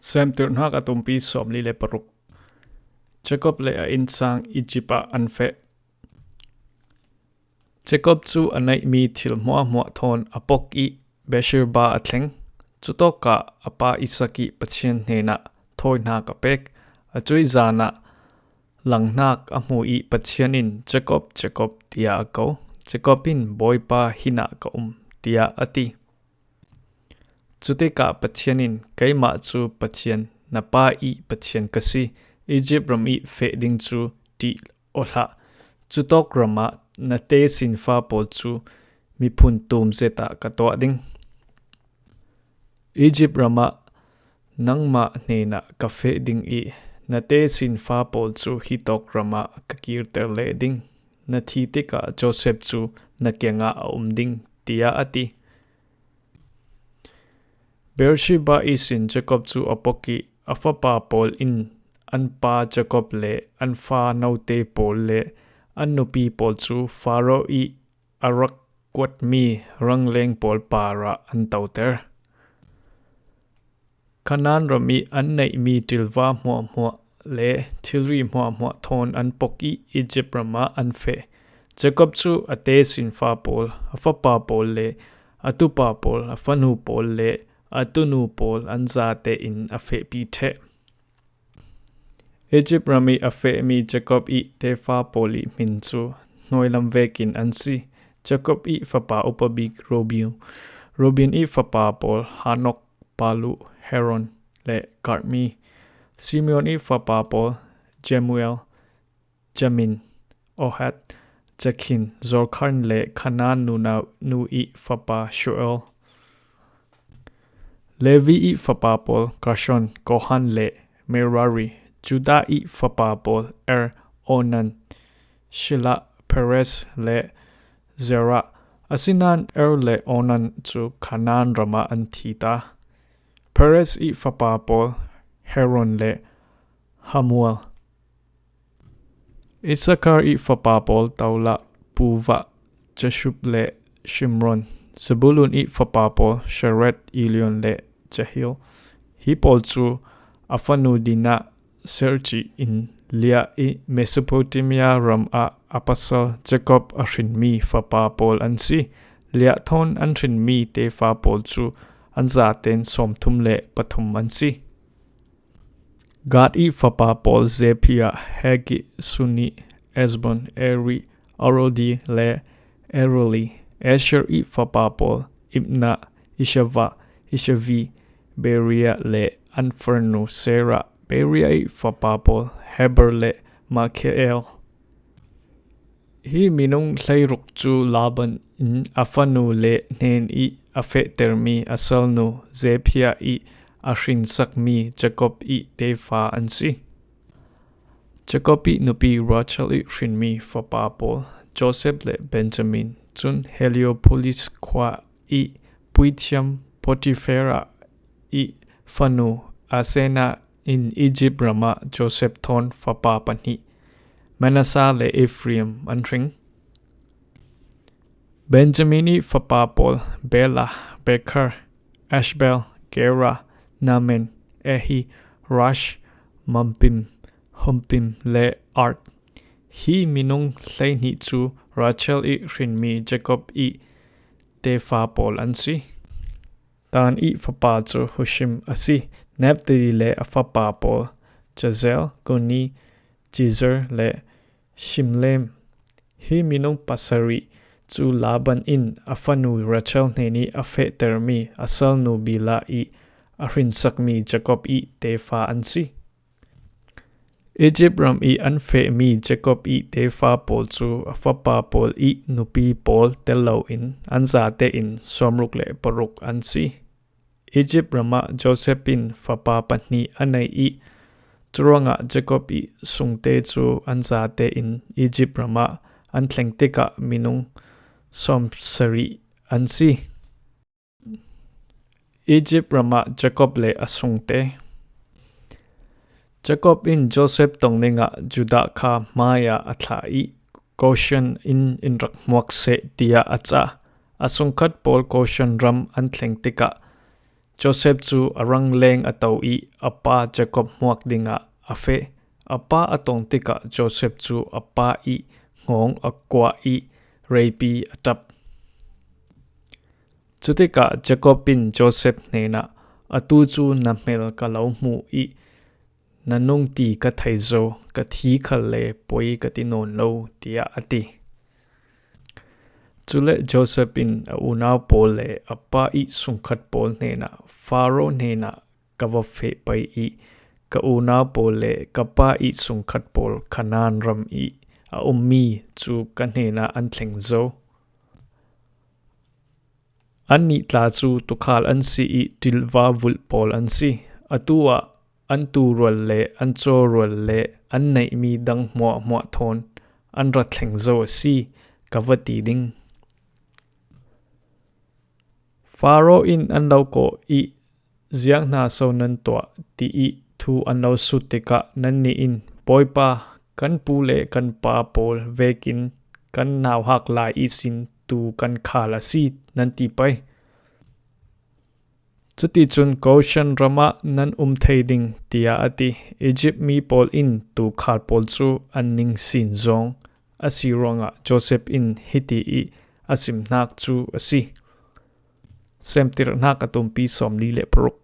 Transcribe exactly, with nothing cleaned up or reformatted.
Semtirhnak a tumpi sawmli le paruk. Jacob le a innsang Egypt ah an feh. Jacob cu a neihmi thil hmuahhmuah thawn a pok ih Beersheba a thleng. Cutawkah a pa Isak ih Pathian hnenah thawinak a pek. A cuih zan ah langhnak a hmu ih Pathian in, "Jacob, Jacob," tiah a ko. Jacob in, "Bawipa, hinah ka um," tiah a ti. Cutikah Pathian in, "Keimah cu Pathian, na pa ih Pathian ka si. Egypt ram ih feh ding cu ṭih aw hlah. Cutawk ram ah na tesinfa pawl cu miphun tum zet ah ka tuah ding. Egypt ram ah nangmah hnenah ka feh ding ih na tesinfa pawl cu hitawk ram ah ka kirter leh ding. Na thi tikah Joseph cu na kiangah a um ding," tiah a ti. Beersheba ihsin Jacob cu a pok ih a fapa pawl in an pa Jacob le an fa note pawl le an nupi pawl cu Faro ih a rak kuatmi rangleng pawl parah an toter. Kanaan ram ih an neihmi ṭilva hmuahhmuah le thilri hmuahhmuah thawn an pok ih Egypt ram ah an feh. Jacob cu a tesinfa pawl, a fapa pawl le a tupa pawl, a fanu pawl le a tunu pawl an zate in a fehpi ṭheh. Egypt ram ih a fehmi Jacob ih tefa pawl ih hmin cu hnuailam vekin an si. Jacob ih fapa upa bik Reuben, Reuben ih fapa pawl Hanok, Palu, Hezron le Karmi. Simeon ih fapa pawl Jemuel, Jamin, Ohad, Jakhin, Jorkhan le Kanaan nunau nu ih fapa Shuel. Levi ih fapa pawl Gershon, Kohan le Merari. Judah ih fapa pawl Er, Onan, Shelah, Perez le Zerah. Asinain Er le Onan cu Kanaan ram ah an thi ta. Perez ih fapa pawl Hezron le Hamuel. Issakar ih fapa pawl Tola, Puvah, Jashub le Shimron. Zebulun ih fapa pawl Sered, Elion le Jahil. Hi pawl cu a fanu Dinah sercih in Leah ih Mesopotamia ram ah a pasal Jacob a hrinmi fapa pawl an si. Leah thawn an hrinmi tefa pawl cu an zaten sawmthum le pathum an si. Gad ih fapa pawl Zebhi ah Hegi, Suni, Ezbon, Eri, Arodi le Eroli. Asher ih fapa pawl Imna, Ishava, Ishavi, Beria le an farnu Sarah. Beria ih fapa pawl Heber le Makhael. Hi minung hleiruk cu Laban in a fanu le hnen ih a fehtermi a salnu Zebia ih a hrinsakmi Jacob ih tefa an si. Jacob ih nupi Rachel ih hrinmi fapa pawl Joseph le Benjamin, cun Heliopolis khua ih puithiam Potiphera ih fanu Asena in Egypt ram ah Joseph thawn fapa pahnih Manasseh le Ephraim an hring. Benjamin ih fapa pawl Bela, Beker, Ashbel, Gera, Naaman, Ehi, Rash, Muppim, Huppim le Ard. Hi minung hleihnih cu Rachel ih hrinmi Jacob ih tefa pawl an si. Dan ih fapa cu Hushim a si. Naphtali le a fapa pawl Jahzeel, Guni, Jezer le Shillem. Hi minung pasarih cu Laban in a fanu Rachel hnen ih a fehtermi a salnu Bilhah ih a hrinsakmi Jacob ih tefa an si. Egypt ram ih an fehmi Jacob ih tefa pawl cu a fapa pawl ih nupi pawl tel loin an zate in sawmruk le paruk an si. Egypt ram ah Joseph in fapa pahnih a nei ih curuangah Jacob ih sungte cu an zate in Egypt ram ah an thleng tikah minung sawmsarih an si. Egypt ram ah Jacob le a sungte. Jacob in Joseph tong dingah Judah kha hmaiah a thlah ih Goshen in in rak hmuak seh, tiah a cah. A sungkhat pawl Goshen ram an thleng tikah Joseph cu a rangleng a to ih a pa Jacob hmuak dingah a feh. A pa a tong tikah Joseph cu a pa ih hngawng a kuah ih reipi a ṭap. Cutikah Jacob in Joseph hnenah, "Atu cu na hmel ka lo hmuh ih na nung ti ka thei zo, ka thi khal le poi ka ti nawn lo," tiah a ti. Cule Joseph in a unau pawl le a pa ih sungkhat pawl hnenah, "Faro hnenah ka va feh pei ih ka unau pawl le ka pa ih sungkhat pawl Kanaan ram ih a ummi cu ka hnenah an thleng zo. Annih tla cu tuukhal an si ih ṭilva vulh pawl an si. Atu ah an tuurual le an cawrual le an neihmi dang hmuahhmuah thawn an ra thleng zo a si, ka va ti ding. Faro in an lo kawh ih, 'Ziang hna so nan tuah?' tiih thu an lo sut tikah nannih in, 'Bawipa, kan pu le kan pa pawl vekin kan nauhak lai ihsin tuu kan khal a si,' nan ti pei. Cuticun Goshen ram ah nan um thei ding," tiah a ti. Izipt mi pawl in tuukhal pawl cu an ning sin zong a si ruangah Joseph in hiti ih a simhnak cu a si. Semtirnak a tumpi sawmli le paruk.